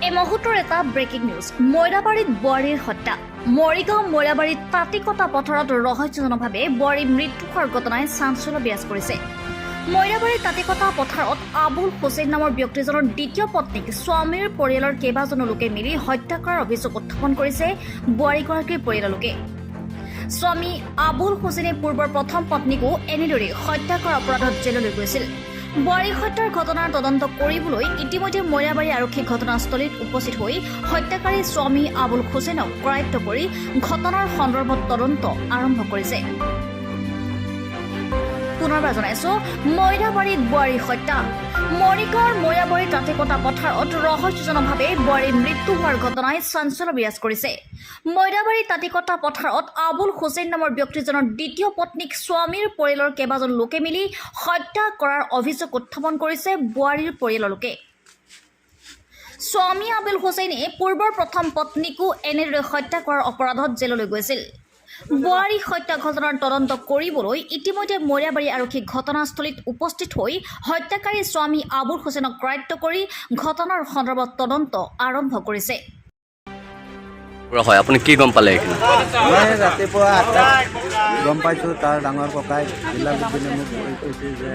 এই মুহূৰ্তৰ এটা ব্ৰেকিং নিউজ। মৈৰাবাৰীত বোৱাৰীৰ হত্যা। মৰিগাঁও মৈৰাবাৰীত তাঁতিকটা পথাৰত ৰহস্যজনকভাৱে বোৱাৰীৰ মৃত্যু হোৱাৰ ঘটনাই চাঞ্চল্য বিৰাজ কৰিছে। মৈৰাবাৰীৰ তাঁতিকটা পথাৰত আবুল হুছেইন নামৰ ব্যক্তিজনৰ দ্বিতীয় পত্নীক স্বামীৰ পৰিয়ালৰ কেইবাজনো লোকে মিলি হত্যা কৰাৰ অভিযোগ উত্থাপন কৰিছে বোৱাৰীগৰাকীৰ পৰিয়ালৰ লোকে। স্বামী আবুল হুছেইনে পূৰ্বৰ প্ৰথম পত্নীকো এনেদৰে হত্যা কৰাৰ অপৰাধত জেললৈ গৈছিল। বোৱাৰী হত্যাৰ ঘটনাৰ তদন্ত কৰিবলৈ ইতিমধ্যে মৈৰাবাৰী আৰক্ষী ঘটনাস্থলীত উপস্থিত হৈ হত্যাকাৰী স্বামী আবুল হুছেইনক কৰায়ত্ব কৰি ঘটনাৰ সন্দৰ্ভত তদন্ত আৰম্ভ কৰিছে। পুনৰবাৰ জনাইছো, মৈৰাবাৰীত বোৱাৰী হত্যা। মৰিগাঁৱৰ মৈৰাবাৰীৰ তাঁতিকটা পথাৰত ৰহস্যজনকভাৱে বোৱাৰীৰ মৃত্যু হোৱাৰ ঘটনাই চাঞ্চল্য বিৰাজ কৰিছে। মৈৰাবাৰীৰ তাঁতিকটা পথাৰত আবুল হুছেইন নামৰ ব্যক্তিজনৰ দ্বিতীয় পত্নীক স্বামীৰ পৰিয়ালৰ কেইবাজন লোকে মিলি হত্যা কৰাৰ অভিযোগ উত্থাপন কৰিছে বোৱাৰীৰ পৰিয়ালৰ লোকে। স্বামী আবুল হুছেইনে পূৰ্বৰ প্ৰথম পত্নীকো এনেদৰে হত্যা কৰাৰ অপৰাধত জেললৈ গৈছিল। বোৱাৰী হত্যা ঘটনাৰ তদন্ত কৰিবলৈ ইতিমধ্যে মৈৰাবাৰী আৰক্ষী ঘটনাস্থলীত উপস্থিত হৈ হত্যাকাৰী স্বামী আবুল হুছেইনক কৰায়ত্ব কৰি ঘটনাৰ সন্দৰ্ভত তদন্ত আৰম্ভ কৰিছে। হয়, আপুনি কি গম পালে এইখিনি? মই ৰাতিপুৱা 8টাত গম পাইছোঁ। তাৰ ডাঙৰ ককাই বিলালুদ্দিনে মোক কৈছে যে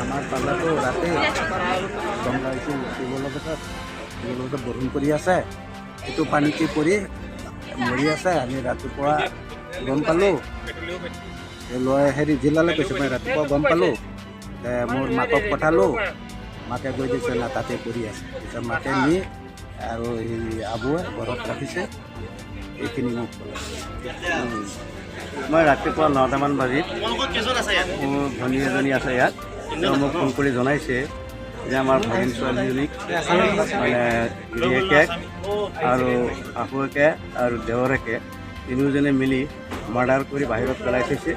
আমাৰ পাল্লাটো ৰাতি গম পাইছোঁ, টিউবৱেলত বৰষুণ পৰি আছে, এইটো পানীতে পৰি মৰি আছে। আমি ৰাতিপুৱা গম পালোঁ। এই ল'ৰাই হেৰি জিলালৈ গৈছে। মই ৰাতিপুৱা গম পালোঁ, মোৰ মাকক পঠালোঁ। মাকে গৈ দিছে না, তাতে পৰি আছে। পিছত মাকে নি আৰু এই আবুৱে ঘৰত ৰাখিছে। এইখিনি মোক ক'লে। মই ৰাতিপুৱা 9টামান বাজিত মোৰ ভনী এজনী আছে ইয়াত, তেওঁ মোক ফোন কৰি জনাইছে যে আমাৰ ভাগিন ছোৱালীজনীক মানে গিৰিয়েকে আৰু শাহুৱেকে আৰু দেৱৰেকে তিনিওজনে মিলি মাৰ্ডাৰ কৰি বাহিৰত পেলাই থৈছে।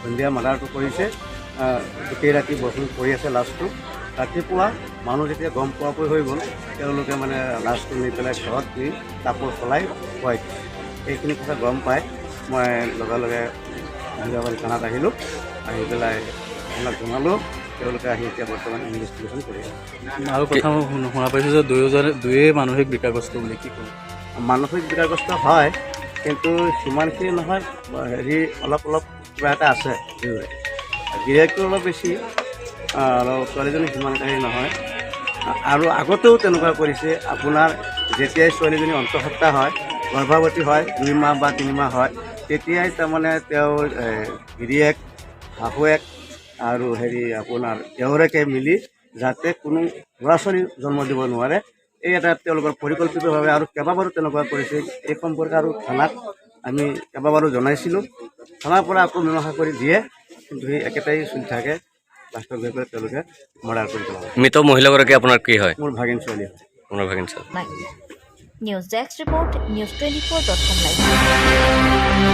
সন্ধিয়া মাৰ্ডাৰটো কৰিছে। গোটেই ৰাতি বৰষুণ পৰি আছে। লাছটো ৰাতিপুৱা মানুহ যেতিয়া গম পোৱাকৈ হৈ গ'ল, তেওঁলোকে মানে লাছটো নি পেলাই ঘৰত নি কাপোৰ সলাই শুৱাই দিছে। এইখিনি কথা গম পাই মই লগে লগে মৈৰাবাৰী থানাত আহিলোঁ। আহি পেলাই আপোনাক জনালোঁ। তেওঁলোকে আহি এতিয়া বৰ্তমান ইনভেষ্টিগেশ্যন কৰি আছে। আৰু কথা মই শুনা পাইছোঁ যে দুয়োজনে দুয়ে মানসিক বিকাৰগ্ৰস্ত বুলি, কি ক'ব? মানসিক বিকাৰগ্ৰস্ত হয়, কিন্তু সিমানখিনি নহয়। হেৰি, অলপ অলপ কিবা এটা আছে দুয়োৰে। গিৰিয়েকটো অলপ বেছি আৰু ছোৱালীজনী সিমান এটা হেৰি নহয়। আৰু আগতেও তেনেকুৱা কৰিছে। আপোনাৰ যেতিয়াই ছোৱালীজনী অন্তঃসত্ত্বা হয়, গৰ্ভৱতী হয়, 2 মাহ বা 3 মাহ হয়, তেতিয়াই তাৰমানে তেওঁৰ গিৰিয়েক, শাহুৱেক আৰু হেৰি আপোনাৰ দেৱৰেকে মিলি যাতে কোনো ল'ৰা ছোৱালী জন্ম দিব নোৱাৰে, এই এটা তেওঁলোকৰ পৰিকল্পিতভাৱে আৰু কেইবাবাৰো তেনেকুৱা কৰিছে। এই সম্পৰ্কে আৰু থানাত আমি কেইবাবাৰো জনাইছিলোঁ। থানাৰ পৰা আকৌ মীমাংসা কৰি দিয়ে, কিন্তু সেই একেটাই চলি থাকে। লাষ্টত গৈ পেলাই তেওঁলোকে মাৰ্ডাৰ কৰি পেলাব। মৃত মহিলাগৰাকী আপোনাৰ কি হয়? মোৰ ভাগিন ছোৱালী হয়। আপোনাৰ ভাগিন ছোৱালী। News desk report, News 24.com Live.